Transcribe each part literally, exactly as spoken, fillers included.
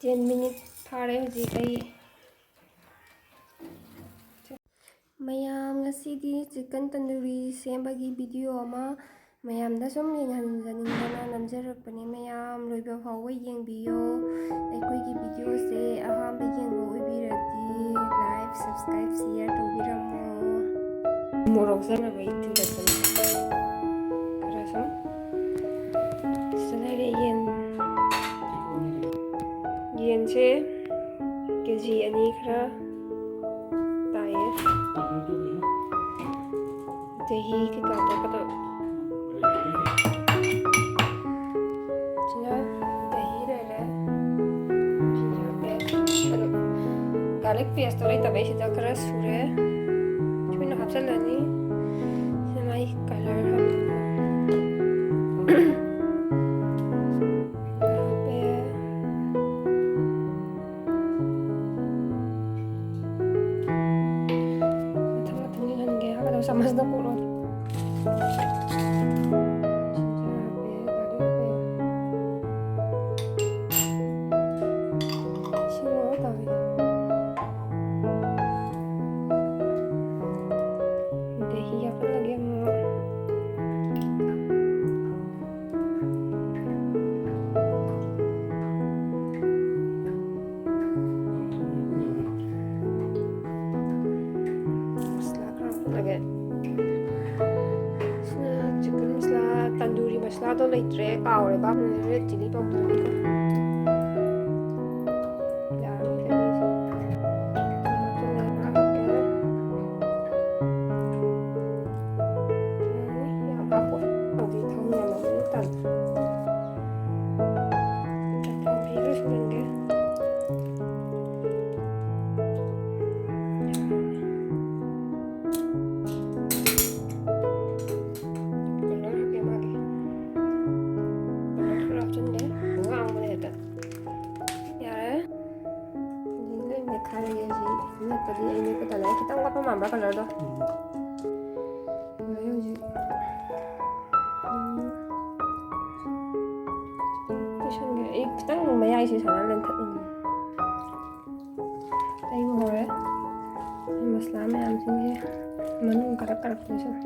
Ten minute ꯐꯥꯔꯦ ꯍꯧꯖꯤꯛ ꯑꯩ꯫ ꯃꯌꯥꯝ, ꯉꯁꯤꯗꯤ ꯆꯤꯛꯀꯟ ꯇꯟꯗꯨꯔꯤ ꯁꯦꯝꯕꯒꯤ ꯚꯤꯗꯤꯑꯣ ꯑꯃ ꯃꯌꯥꯝꯗ ꯁꯨꯝ ꯌꯦꯡꯍꯟꯖꯅꯤꯡꯗꯅ ꯅꯝꯖꯔꯛꯄꯅꯦ꯫ ꯃꯌꯥꯝ ꯂꯣꯏꯕ ꯐꯥꯎꯕ ꯌꯦꯡꯕꯤꯌꯣ꯫ ꯑꯩꯈꯣꯏꯒꯤ ꯚꯤꯗꯤꯑꯣꯁꯦ ꯑꯍꯥꯟꯕ ꯌꯦꯡꯕ ꯑꯣꯏꯕꯤꯔꯗꯤ like, subscribe, share ꯇꯧꯕꯤꯔꯝꯃꯣ꯫ ꯃꯣꯔꯣꯛ ꯆꯥꯅꯕ ꯑꯩ ꯊꯤꯟꯒꯠꯄꯅꯦ꯫ ꯈꯔ ꯁꯨꯝ ꯁꯤꯗ ꯂꯩꯔꯦ ꯌꯦꯟ꯫ ꯌꯦꯟꯁꯦ ꯀꯦ ꯖꯤ ꯑꯅꯤ ꯈꯔ ꯇꯥꯏꯌꯦ꯫ ꯗꯍꯤ ꯀꯩꯀꯥ ꯇꯣꯠꯀꯗꯕ꯫ ꯁꯤꯅ ꯗꯍꯤ ꯂꯩꯔꯦ꯫ ꯁꯤꯅ paste꯫ ꯑꯗꯣ garlic pasteꯇꯣ ꯂꯩꯇꯕꯩ ꯁꯤꯗ ꯈꯔ ꯁꯨꯔꯦ꯫ ꯁꯨꯅ ꯍꯥꯞꯆꯤꯜꯂꯅꯤ꯫ ꯁꯤꯅ ꯃꯥꯏ colour ꯍꯥꯞꯅꯕ꯫ ꯍꯥꯞꯄꯦ꯫ ꯃꯊꯪ ꯃꯊꯪ ꯌꯦꯡꯍꯟꯒꯦ꯫ ꯍꯥꯞꯀꯗꯕ ꯆꯥꯃꯁꯅ ꯀꯣꯠꯂꯣ꯫ ꯁꯤꯡ ꯍꯥꯞꯄꯦ, ꯒꯥꯔꯂꯤꯛ ꯍꯥꯞꯄꯦ꯫ ꯏꯁꯤꯡ ꯍꯥꯞꯄ ꯇꯥꯕꯅꯤ꯫ ꯑꯗꯒꯤ ꯍꯥꯞꯀꯠꯂꯒꯦ ꯑꯃꯨꯛ꯫ ꯃꯁꯂꯥ ꯈꯔ ꯍꯥꯞꯆꯤꯜꯂꯒꯦ꯫ ꯁꯤꯅ ꯆꯤꯛꯀꯟ ꯃꯁꯂꯥ, ꯇꯟꯗꯨꯔꯤ ꯃꯁꯂꯥꯗꯣ ꯂꯩꯇ꯭ꯔꯦ, ꯀꯥꯎꯔꯦ꯫ ꯔꯦꯗ ꯆꯤꯂꯤ ꯄꯥꯎꯗꯔ ꯑꯃꯒ꯫ ꯌꯥꯔꯅꯤ, ꯆꯅꯤꯁꯦ꯫ ꯊꯨꯝ ꯍꯥꯞꯆꯤꯜꯂꯒ ꯉꯥꯏꯍꯥꯛ ꯍꯥꯞꯀꯦ꯫ ꯌꯥꯔꯅꯤ, ꯌꯥꯝ ꯍꯥꯞꯄꯣꯏ꯫ ꯍꯧꯖꯤꯛ ꯊꯥꯎ ꯌꯥꯝꯃꯟꯕꯅ ꯇꯜꯂꯦ꯫ ꯆꯐꯨ ꯑꯝꯗ ꯁꯨꯍꯟꯒꯦ꯫ ꯀꯂꯔ ꯍꯥꯞꯀꯦ ꯃꯥꯒꯤ꯫ ꯀꯂꯔ ꯈꯔ ꯍꯥꯞꯆꯤꯟꯒꯦ꯫ ꯑꯉꯥꯡꯕꯅ ꯍꯦꯛꯇ꯫ ꯌꯥꯔꯦ꯫ ꯍꯧꯖꯤꯛ ꯂꯣꯏ ꯃꯦꯠꯈꯥꯏꯔꯒꯦ ꯍꯧꯖꯤꯛ꯫ ꯃꯦꯠꯄꯗꯤ ꯑꯩ ꯃꯦꯠꯄ ꯇꯜꯂꯦ꯫ ꯑꯩ ꯈꯤꯇꯪ ꯋꯥꯠꯄ ꯃꯥꯟꯕ꯭ꯔꯥ ꯀꯂꯔꯗꯣ? ꯎꯝ꯫ ꯂꯣꯏꯔꯦ ꯍꯧꯖꯤꯛ꯫ ꯎꯝ꯫ ꯂꯣꯏꯁꯟꯒꯦ꯫ ꯑꯩ ꯈꯤꯇꯪ ꯃꯌꯥꯏꯁꯦ ꯁꯨꯃꯥꯏꯅ ꯂꯦꯟꯊꯠꯅꯤꯡꯉꯦ꯫ ꯇꯩꯕ ꯍꯧꯔꯦ꯫ ꯑꯩ ꯃꯁꯂꯥ ꯃꯌꯥꯝꯁꯤꯡꯁꯦ ꯃꯅꯨꯡ ꯀꯔꯛ ꯀꯔꯛ ꯇꯧꯁꯜꯂꯦ꯫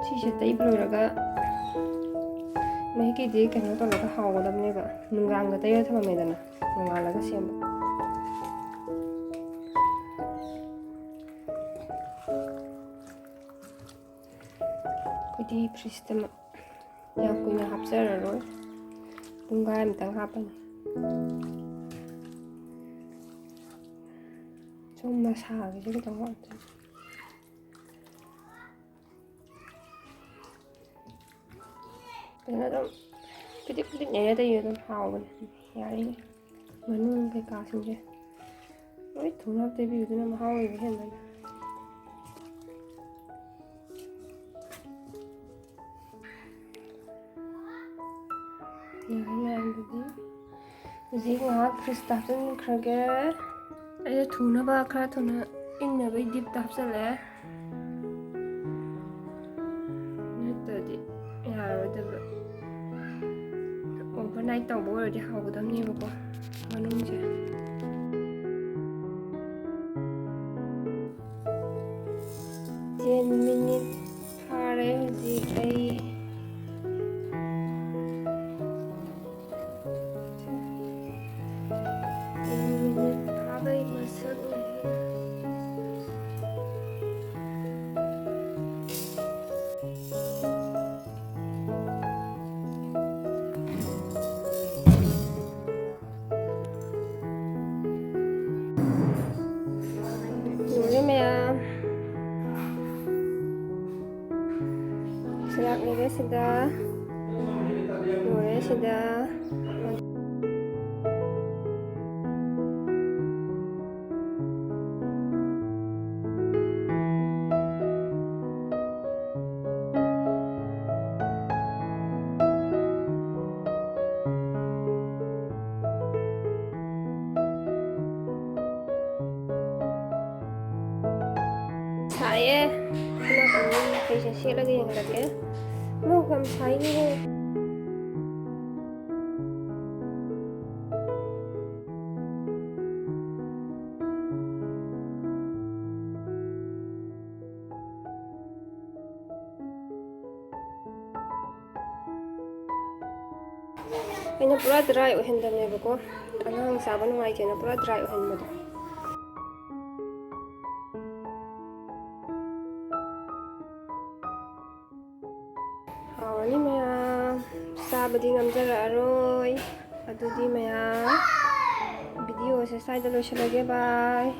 ꯁꯤꯁꯦ ꯇꯩꯕ ꯂꯣꯏꯔꯒ ꯃꯍꯤꯛꯀꯤꯗꯤ ꯀꯩꯅꯣ ꯇꯧꯔꯒ ꯍꯥꯎꯒꯗꯕꯅꯦꯕ, ꯅꯨꯡꯗꯥꯡꯗ ꯇꯩꯔ ꯊꯝꯃꯝꯃꯦꯗꯅ, ꯅꯣꯡꯉꯥꯜꯂꯒ ꯁꯦꯝꯕ꯫ ꯑꯩꯈꯣꯏꯗꯤ ꯐ꯭ꯔꯤꯖꯇ ꯌꯥꯝ ꯀꯨꯏꯅ ꯍꯥꯞꯆꯔꯔꯣꯏ, ꯄꯨꯡꯈꯥꯏ ꯑꯃꯇꯪ ꯍꯥꯞꯄꯅꯤ꯫ ꯁꯨꯝ ꯃꯁꯥꯒꯤꯁꯨ ꯈꯤꯇꯪ ꯋꯥꯠꯇꯣꯏꯅꯤ꯫ ꯐꯖꯅ ꯑꯗꯨꯝ ꯄꯤꯗꯤꯛ ꯄꯤꯗꯤꯛ ꯅꯩꯔ ꯇꯩꯌꯨ, ꯑꯗꯨꯝ ꯍꯥꯎꯕꯅꯦ꯫ ꯌꯥꯔꯤꯉꯩ ꯃꯅꯨꯡ ꯀꯩꯀꯥꯁꯤꯡꯁꯦ ꯂꯣꯏ ꯊꯨꯅ ꯇꯩꯕꯤꯌꯨ, ꯑꯗꯨꯅ ꯃꯍꯥꯎ ꯂꯩꯕ ꯍꯦꯟꯕꯅꯦ꯫ ꯌꯥꯔꯦ, ꯌꯥꯔꯦ ꯑꯗꯨꯗꯤ꯫ ꯍꯧꯖꯤꯛ ꯉꯥꯏꯍꯥꯛ ꯐ꯭ꯔꯤꯖꯇ ꯍꯥꯞꯆꯤꯟꯈ꯭ꯔꯒꯦ꯫ ꯑꯩꯁꯦ ꯊꯨꯅꯕ, ꯈꯔ ꯊꯨꯅ ꯏꯪꯅꯕꯒꯤ ꯗꯤꯞꯇ ꯍꯥꯞꯆꯤꯜꯂꯦ, ꯅꯠꯇ꯭ꯔꯗꯤ ꯌꯥꯔꯔꯣꯏꯗꯕ꯫ ꯑꯣꯚꯔꯅꯥꯏꯠ ꯇꯧꯕ ꯑꯣꯏꯔꯗꯤ ꯍꯥꯎꯒꯗꯕꯅꯦꯕꯀꯣ ꯃꯅꯨꯡꯁꯦ꯫ ꯇꯦꯟ ꯃꯤꯅꯤꯠ ꯐꯥꯔꯦ ꯍꯧꯖꯤꯛ ꯑꯩ꯫ ꯇꯦꯟ ꯃꯤꯅꯤꯠ ꯐꯥꯕꯩ ꯃꯁꯛꯅꯤ꯫ ꯂꯣꯏꯔꯦ ꯃꯌꯥꯝ꯫ ꯁꯂꯥꯛ ꯂꯩꯔꯦ ꯁꯤꯗ꯫ ꯂꯣꯏꯔꯦ ꯁꯤꯗ꯫ ꯁꯥꯏꯌꯦ꯫ ꯁꯣꯝ ꯅꯥꯀꯟꯒꯤ ꯑꯩꯁꯦ ꯁꯦꯠꯂꯒ ꯌꯦꯡꯍꯜꯂꯛꯀꯦ꯫ ꯃꯣꯏ ꯌꯥꯝ ꯁꯥꯏꯅꯦꯍꯦ꯫ ꯑꯩꯅ ꯄꯨꯔꯥ ꯗ꯭ꯔꯥꯏ ꯑꯣꯏꯍꯟꯗꯕꯅꯦꯕꯀꯣ, ꯑꯉꯥꯡ ꯆꯥꯕ ꯅꯨꯡꯉꯥꯏꯇꯦꯅ ꯄꯨꯔꯥ ꯗ꯭ꯔꯥꯏ ꯑꯣꯏꯍꯟꯕꯗꯣ꯫ ꯍꯥꯎꯔꯅꯤ ꯃꯌꯥꯝ, ꯆꯥꯕꯗꯤ ꯉꯝꯖꯔꯛꯑꯔꯣꯏ꯫ ꯑꯗꯨꯗꯤ ꯃꯌꯥꯝ, ꯚꯤꯗꯤꯑꯣꯁꯦ ꯁ꯭ꯋꯥꯏꯗ ꯂꯣꯏꯁꯤꯜꯂꯒꯦ꯫ ꯕꯥꯏ꯫